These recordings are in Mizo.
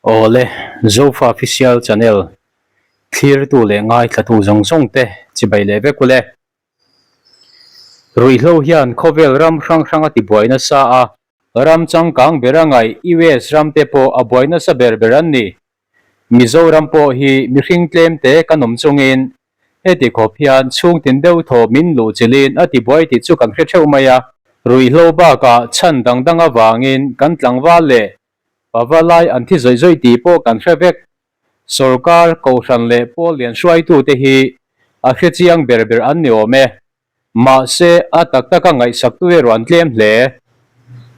Awle, Zofa Official Channel thlirtu leh ngaithlatu zawng zawng te chibai leh vek ule. Ruihhlo hian khawvel ram hrang hrang a tibuai nasa a, ram changkang ber a ngaih US ram te pawh a buai nasa ber ber an ni. Mizoram pawh hi mihring tlem te kan awm chungin heti khawp hian chhungtin deuh thaw min luh chilhin a tibuai tih chu kan hre theuh mai a. Ruihhlo bakah chhan dang dang avangin kan tlangval leh pava lai an thi zawih zawih tih pawh kan hre vek. Sorkar, Kohhran leh pawl lian hruaitute hi a hre chiang ber ber an ni awm e. Mahse, a tak taka ngaihsaktu erawh an tlem hle.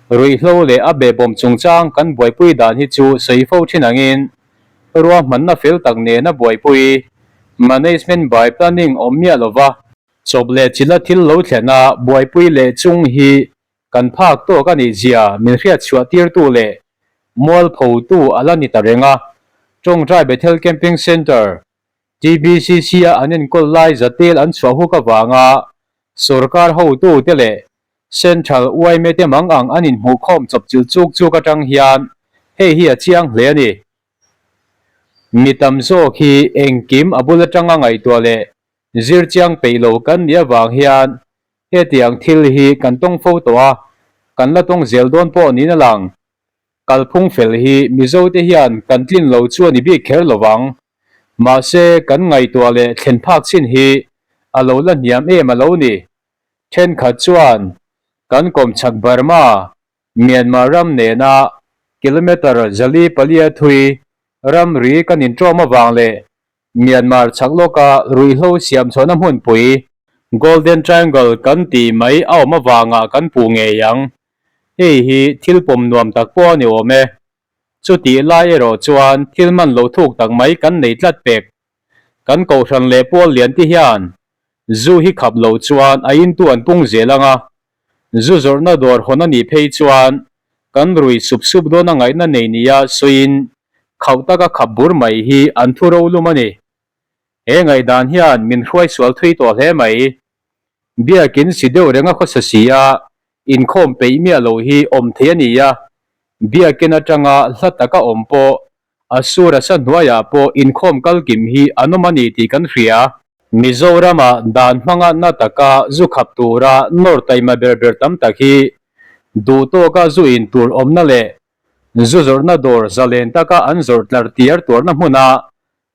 Ruihhlo leh a behbawm chungchang kan buaipui dan hi chu sawi fo thin angin ruahmanna fel tak nena buaipui, management by planning, awm miah lova, chawp leh chila thil lo thlena buaipui leh chung hi kan phak tawk a nih zia min hriatchhuah tirtu leh mualphotu a la ni ta reng a. Tawngtai Bethel Camping Centre TBCC-a an enkawl lai zatel an chhuah huk avanga sorkar hotute leh Central yma te mang ang an inhmuhkhawm chawp chilh chuk chuk atang hian hei hi a chiang hle a ni. Mi tam zawk hi engkim a bul atanga ngaihtuah leh zir chiang peih lo kan nih avang hian hetiang thil hi kan tawng fo tawh a, kan la tawng zel dawn pawh niin a lang. Kalphung fel hi Mizote hian kan tlin lo chu a ni bik kher lo vang. Mahse, kan ngaihtuah leh thlen phak chin hi a lo la hniam em a lo ni. Thenkhat chuan kan kawmchhak Burma, Myanmar ram nena kilometre 404 thui ramri kan inṭawm avang leh Myanmar chhak lawka ruihhlo siam chhuahna hmunpui Golden Triangle kan tih mai a awm avanga kan puh ngei ang. Hei hi thil pawm nuam tak pawh a ni awm e. Chutih lai erawh chuan thil man lo thuk tak mai kan nei tlat pek. Kan kohhran leh pawl lian ti hian zu hi khap loh chuan a intu an pung zel ang a, zu zawrhna dawr hawn a nih phei chuan kan rui sup sup dawn a ngaihna nei nia sawiin khauh taka khap bur mai hi an thu rolum a ni. He ngaihdan hian min hruai sual thui tawh hle mai. Biakin si deuh renga khawsa si a, inkhawm peih miah loh hi awm thei a ni a, biakin atanga hla taka awm pawh A sur a sa hnuaiah pawh inkhawm kal kim hi an awm a ni tih kan hria. Mizorama dan hmanga na taka zu khap tura nawr taima ber ber tam tak hi duh tawka zu in tur awmna leh zu zawrhna dawr zalen taka an zawrh tlar tiar tuarna hmuna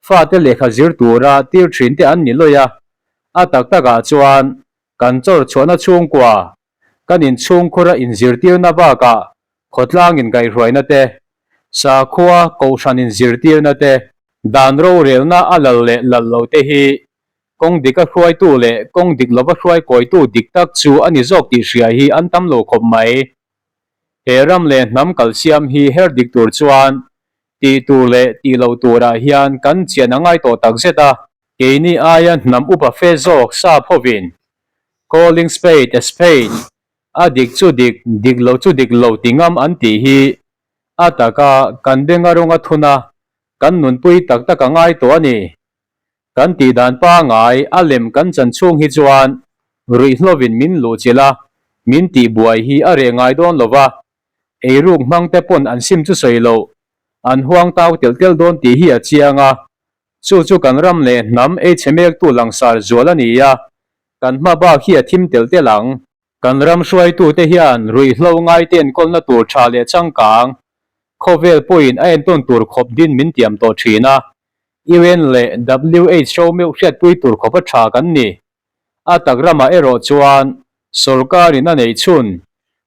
fate lehkha zir tura tir thin te an ni lawih a. A tak takah chuan kan chawr chhuahna chhungkua, kan inchhungkhura inzirtirna bakah Khawtlang inkaihhruaina te, sakhua kohhran inzirtirna te, dan rorelna a lal leh lal lo te hi kawng dika hruaitu leh kawng dik lova hruai kawitu dik tak chu a ni zawk tih hria hi an tam lo khawp mai. He ram leh hnam kalsiam hi her dik tur chuan tih tur leh tih loh turah hian kan chian a ngai tawh tak zet a. Keini aia hnam upa fe zawk sap hovin Calling spade a spade A dik chu dik, dik lo chu dik lo ti ngam an tih hi a taka kan benga rawnga thun a, kan nunpui tak tak a ngai tawh a ni. Kan tih dan pangai a lem kan chan chhung hi chuan ruihhlovin min luh chilh a, min tih buai hi a reh ngai dawn lo va, eiruk hmang te pawn an sim chu sawi loh, an huang tau telh telh dawn tih hi a chiang a, chu chu kan ram leh hnam ei chhe mektu langsar zual a ni a, Kan hma bak hi a thim telh telh ang. Kan ram hruaitute hian ruihhlo ngaite enkawlna tur tha leh changkang, khawvel pawhin a entawn tur khawp din min tiam tawh thin a. UN leh WHO meuh hriatpui tur khawpa tha kan ni. A tak ramah erawh chuan sorkarin a neih chhun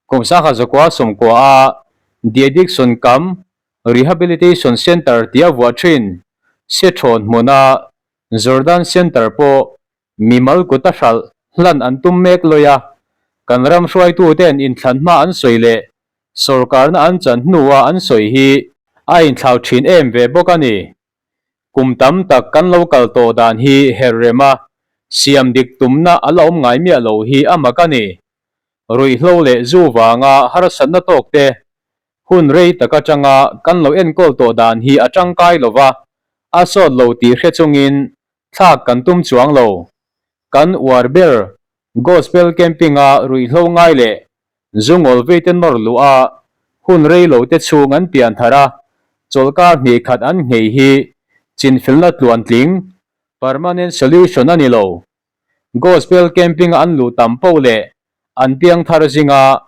kum sangha zakua sawmkua a The Addiction Kam Rehabilitation Centre tia vuah thin Sethawn hmuna Jordan Centre pawh Mimal kut a hralh hlan an tum mek lawih a, kan ram hruaituten inthlan hma an sawi leh sorkarna an chan hnua an sawi hi a inthlau thin em ve bawk a ni. Kum tam tak kan lo kal tawh dan hi her rem a, siam dik tumna a la awm ngai miah lo hi a mak a ni. Ruihhlo leh zu vanga harsatna tawk te hun rei tak atanga kan lo enkawl tawh dan hi a tangkai lova, a sawt lo tih hre chungin Thlak kan tum chuang lo. Kan uar ber Gospel Camping-a ruihhlo ngai leh zu ngawl veite nawr luh a, hun rei lo te chhung an pian thar a, Chawlhkar hnih khat an nghei hi chinfilna tluantling, permanent solution, a ni lo. Gospel camping a an luh tam poh leh an piang thar zinga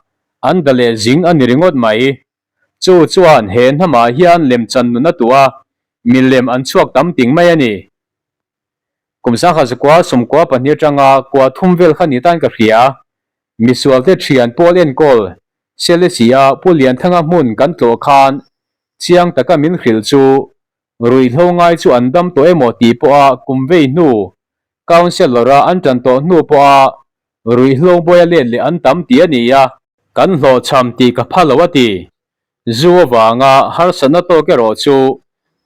an da leh zing a ni ringawt mai. Chu chuan he hnamah hian lemchan nun a tuah a, milem an chhuak tam ting mai a ni. Kum sangha zakua sawmkua pahnih atanga kua thum vel kha ni tan ka hria. Misualte thian pawl enkawl Selesih-a Pu Lianthanga hmun kan tlawh khan chiang taka min hrilh chu ruihhlo ngai chu an dam tawh emaw tih pawha kum vei hnu Councellor-a an tan tawh hnu pawha ruihhlo buaia let leh an tam tih a ni a. Kan hlawhchham tih ka pha lo a ti. Zu avanga harsatna tawk erawh chu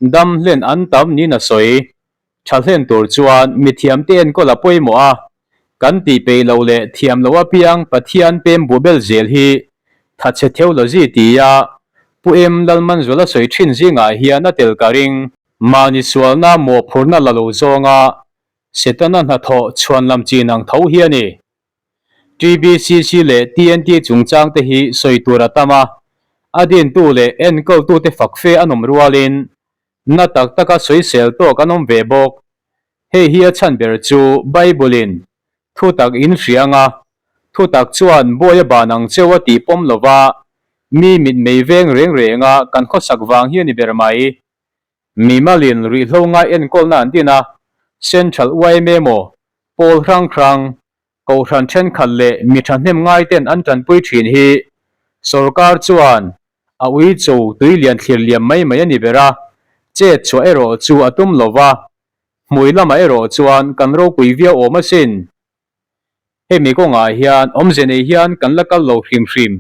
dam hlen an tam niin a sawi. Tha hlen tur chuan mithiamte enkawl a pawimawh a, kan tih peih loh leh thiam loh apiang Pathian pem buh bel zel hi thatchhe theology tia Pu Em Lalmanzuala sawi thin zingah hian a tel ka ring. Mahni sualna mawhphurhna la lo zawnga Setana hnathawh chhuan lam chin ang tho hi a ni. TBCC leh TNT chungchang te hi sawi tur a tam a, a dintu leh enkawltute fak fe an awm rualin Na tak taka sawisel tawk an awm ve bawk. Hei hi a chhan ber chu Bible-in thu tak in hria anga thu tak chuan bawi a ban ang cheu a tih pawm lova mi mitmei veng reng renga kan khawsak vang hi a ni ber mai. Mimalin ruihhlo ngai enkawlna an din a, Central yma maw, pawl hrang hrang, Kohhran thenkhat leh mi thahnem ngaiten an tanpui thin hi sorkar chuan a uicho tui lian thlir liam mai mai a ni ber a, chet chhuah erawh chu a tum lo va, hmui lamah erawh chuan kan ropui viau awm asin. Hemi kawngah hian awmze nei hian kan la kal lo hrim hrim.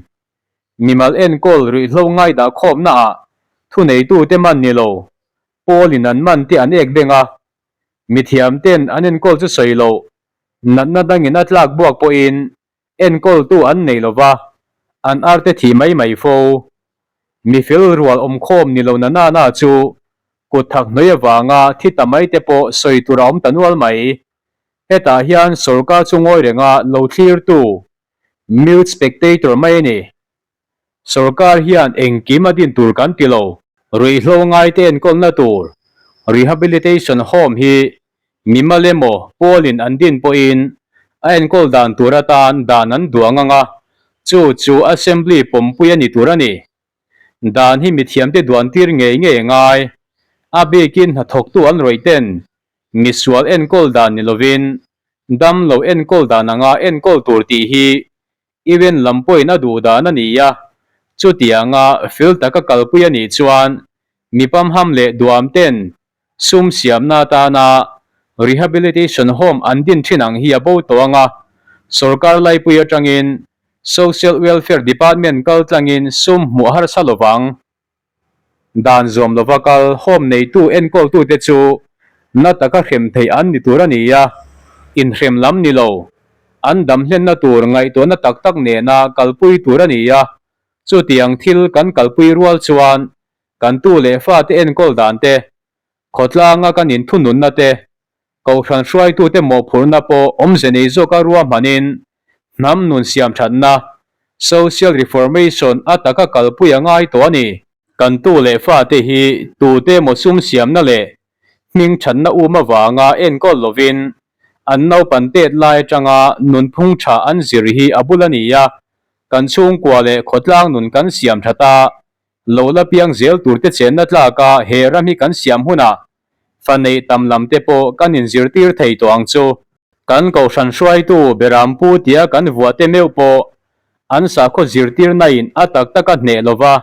Mimal enkawl ruihhlo ngaidah khawpnaah thuneitute man ni lo, Paulin an man te an ek beng a, mithiamten an enkawl chu sawi loh Natna dangin a tlak buak pawhin enkawltu an nei lova, an arte thih mai mai fo. Mifel rual awmkhawm ni lo na nana chu kut thak hnuai avanga thi ta mai te pawh sawi tur a awm ta nual mai. Hetah hian sorkar chu ngawi renga lo thlirtu, mute spectator, mai a ni. Sorkar hian engkim a din tur kan ti lo. Ruihhlo ngaite enkawlna tur Rehabilitation Home hi mimal emaw pawlin an din pawhin a enkawl dan tur atan dan an duang ang a, chu chu Assembly pawmpui a ni tur a ni. Dan hi mithiamte duan tir ngei ngei a ngai. A bikin hnathawktu an rawih ten misual enkawl dan ni lovin damlo enkawl dan anga enkawl tur tih hi Even lam pawhin a duh dan a ni a, chutianga fel taka kalpui a nih chuan mi pamham leh duam ten sum siamna atana Rehabilitation Home an din thin ang hi a bo tawh ang a, sorkar laipui atangin Social Welfare Department kal tlangin sum hmuh a harsa lovang. Dan zawm lova kal home neitu enkawltute chu na taka hrem theih an ni tur a ni a, inhrem lam ni lo, an dam hlenna tur ngaihtuahna tak tak nena kalpui tur a ni a, chutiang thil kan kalpui rual chuan kan tu leh fate enkawl dan te, khawtlanga kan inthununna te, Kohhran hruaitute mawhphurhna pawh awmze nei zawka ruahmanin hnam nun siamthatna, social reformation, a taka kalpui a ngai tawh a ni. Kan tu leh fate hi tute emaw sum siamna leh hming thatna um avanga enkawl lovin an naupan tet lai atanga nunphung tha an zir hi a bul a ni a, kan chhungkua leh khawtlang nun kan siamthat a, lo la piang zel turte chenna tlaka he ram hi kan siam hunah Fa neih tam lam te pawh kan inzirtir thei tawh ang chu. Kan kohhran hruaitu Berampu tia kan vuah te meuh pawh an sakhaw zirtirnain a tak taka hneh lova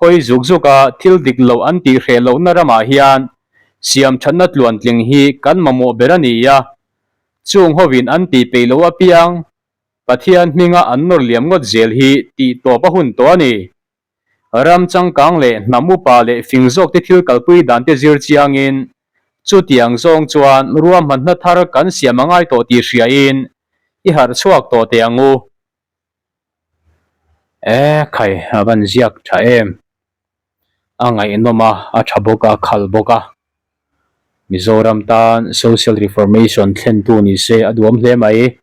hawi zuk zuka thil dik loh an tih hreh lohna ramah hian siamthatna tluantling hi kan mamawh ber a ni a. Chung hovin an tih peih loh apiang Pathian hminga an nawr liam ngawt zel hi tih tawp a hun tawh a ni. Ram changkang leh hnam upa leh fing zawkte thil kalpui dante zir chiangin, chutiang zawng chuan ruahmanna thar kan siam a ngai tawh tih hriain i harh chhuak tawh teh ang u. E khai, a van ziak tha em? A ngaihnawm a, a tha bawk a, a khal bawk a. Mizoram tan Social Reformation thlentu ni se a duam hle mai.